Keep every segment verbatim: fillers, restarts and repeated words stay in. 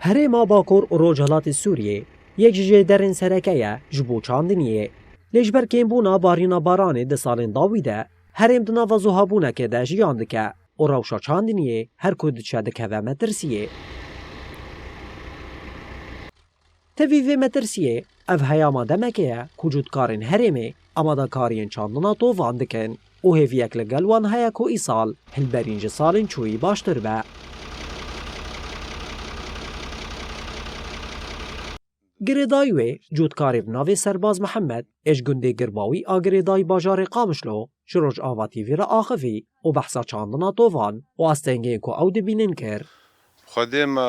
Herêma Bakur û Rojhilatê Sûriyê yek ji jêderên sereke ye ji bo çandiniyê. Lê ji ber kêmbûna barîna baranê di salên dawî de herêm di nava zuhabûnekê de jiyan dike û rewşa çandiniyê her ku diçe dikeve metirsiyê. Tevî vê metirsiyê, ev heyama demekê ye ku cotkarên herêmê amadekariyên çandina tovan dikin û hêviyek li gel wan heye ku îsal hilberîn ji salên çûyî baştir be. Girêdayî wê cotkarê bi navê Serbaz Mihemed ê ji gundê Girbawî a girêdayî bajarê Qamişlo ji Rojava T V re axivî û behsa çandina tovan û astengên ku ew dibînin kir. Xwedê me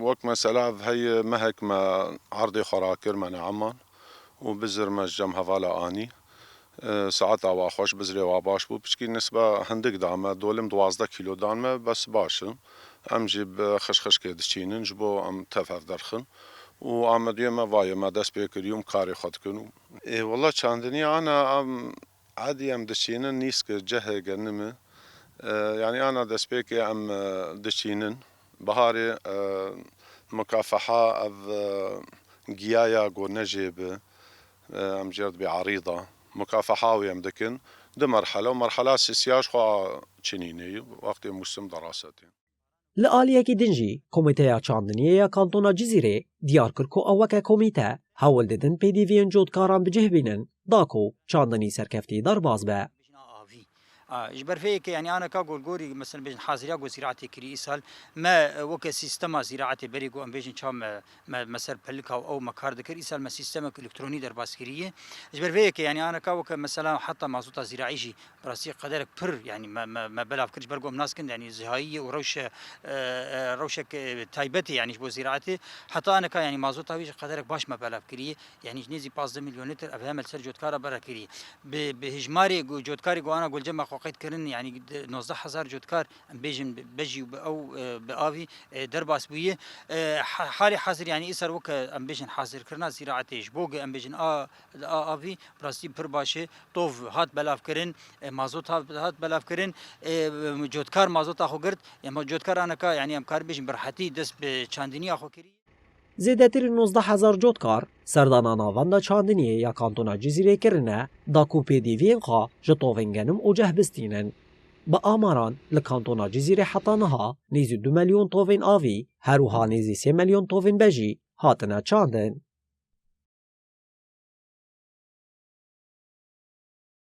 wek mesela ev heye mehek me erdê xwe rakir me neeman û bizir me ji cem hevala anî. E, saeta wa xweş, bizrê wa baş bû. Piçkî nisbe hindik da me, dolim duwazdeh kîlo dan me, bes baş in. Em jî bi xişxişkê diçînin, ji bo em tev hev derxin. Û amediyê me vayê me dest pê kirî û em karê xwe dikin. Ê, wela çandinî ana em edî em diçînin nîske cehê genimê. E, yanî ana destpêkê em, e, diçînin. Biharê, e, mukafeha ev, e, giyaya ku nejê bi, e, em jê dibê erîda. Mukafeha wê em dikin. Du merhele û merhela sisiya ji xwe çinînê wextê mûsim derasetê. Li aliyekî din jî Komîteya Çandiniyê ya Kantona Cizîrê diyar kir ku ew weke komîte hewl didin pêdiviyên cotkaran bi cih bînin, da ku çandinî serkeftî derbas be. A, ji ber vê yekê, yanî aneka gorgorî, mesela bêjin haziriya ku zîraetê kirî îsal, me, e, weke sîstema zîraetê berî ku em bêjin ça me, me, me ser pelika û ew me kar dikir, îsal me sîstemek elektronî derbas kiriye. Ji ber vê yekê, yanî aneka weke mesela heta mazota zîraî jî bi rastî qederek pir, yanî me, me, me belav kir, ji ber ku em nas kin, yanî zihayî ye û rewşe, e, e, rewşek, e, taybet e, yanî ji bo zîraetê. Heta aneka, yanî mazota wî jî qederek baş me belav kiriye. Yanî ji nêzî pazdeh milyon lîtir ev heme li ser cotkara bera kirî. Bi, bi hijmarê gu-, cotkarê ku ana gulcema xwe qeyd kirin, yanî di-, nozdeh hezar cotkar, em bêjin bi-, bejî û bi ew, e, bi avî, e, derbas bûye. E, ha-, halê hazir, yanî îsar weke em bêjin hazirkirina zîraetê ji bo ge em bêjin a, a, avî, bi rastî pir baş e. Tov hat belavkirin, e, mazot hat, hat belavkirin, e, cotkar mazota xwe girt, e, ma-, cotkar aneka, yanî em karin bêjin bi rehetî dest bi çandiniya xwe kirî. Zêdetirî nozdeh hezar cotkar serdana navenda çandiniyê ya Kantona Cizîrê kirine, da ku pêdiviyên xwe ji tovên genim û ceh bistînin. Bi amaran li Kantona Cizîrê heta niha nêzî du milyon tovên avî, her wiha nêzî sê milyon tovên bejî hatine çandin.